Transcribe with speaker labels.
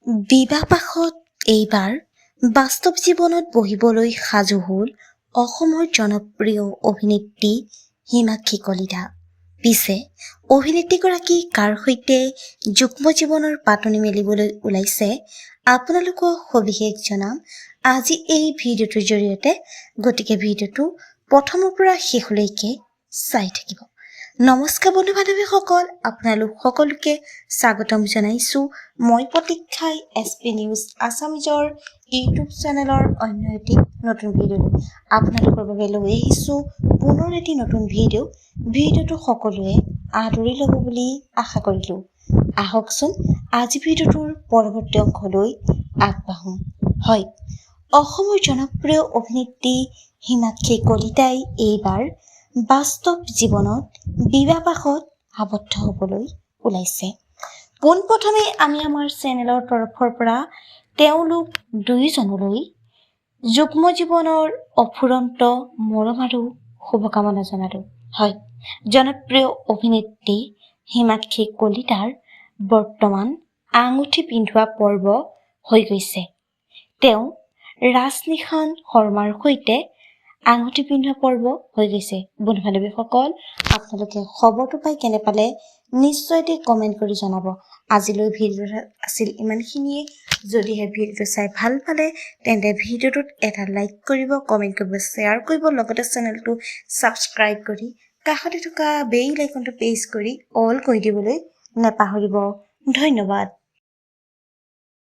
Speaker 1: বিবাহপাশত এইবাৰ বাস্তৱ জীৱনত বহিবলৈ সাজু হ'ল অসমৰ জনপ্ৰিয় অভিনেত্ৰী হিমাক্ষী কলিতা। পিছে অভিনেত্ৰীগৰাকী কাৰ সৈতে যুগ্ম জীৱনৰ পাতনি মেলিবলৈ ওলাইছে, আপোনালোকক সবিশেষ জনাম আজি এই ভিডিঅ'টোৰ জৰিয়তে। গতিকে ভিডিঅ'টো প্ৰথমৰ পৰা শেষলৈকে চাই থাকিব। নমস্কাৰ বন্ধু বান্ধৱীসকল, আপোনালোক সকলোকে স্বাগতম জনাইছোঁ মই প্ৰতীক্ষাই এছ পি নিউজ আছামিজৰ ইউটিউব চেনেলৰ অন্য এটি নতুন ভিডিঅ'লৈ। আপোনালোকৰ বাবে লৈ আহিছোঁ পুনৰ এটি নতুন ভিডিঅ'। ভিডিঅ'টো সকলোৱে আদৰি ল'ব বুলি আশা কৰিলোঁ। আহকচোন, আজি ভিডিঅ'টোৰ পৰৱৰ্তী অংশলৈ আগবাঢ়োঁ। হয়, অসমৰ জনপ্ৰিয় অভিনেত্ৰী হিমাক্ষী কলিতাই এইবাৰ বাস্তৱ জীৱনত বিবাহপাশত আবদ্ধ হ'বলৈ ওলাইছে। পোনপ্ৰথমে আমি আমাৰ চেনেলৰ তৰফৰ পৰা তেওঁলোক দুয়োজনলৈ যুগ্ম জীৱনৰ অফুৰন্ত মৰম আৰু শুভকামনা জনালোঁ। হয়, জনপ্ৰিয় অভিনেত্ৰী হিমাক্ষী কলিতাৰ বৰ্তমান আঙুঠি পিন্ধোৱা পৰ্ব হৈ গৈছে। তেওঁ ৰাজনিশান শৰ্মাৰ সৈতে আঙুঠি পিন্ধোৱা পৰ্ব হৈ গৈছে। বন্ধু বান্ধৱীসকল, আপোনালোকে খবৰটো পাই কেনে পালে নিশ্চয় এটি কমেণ্ট কৰি জনাব। আজিলৈ ভিডিঅ'টো আছিল ইমানখিনিয়ে। যদিহে ভিডিঅ'টো চাই ভাল পালে, তেন্তে ভিডিঅ'টোত এটা লাইক কৰিব, কমেণ্ট কৰিব, শ্বেয়াৰ কৰিব, লগতে চেনেলটো ছাবস্ক্ৰাইব কৰি কাষতে থকা বেল আইকনটো প্ৰেছ কৰি অল কৰি দিবলৈ নেপাহৰিব। ধন্যবাদ।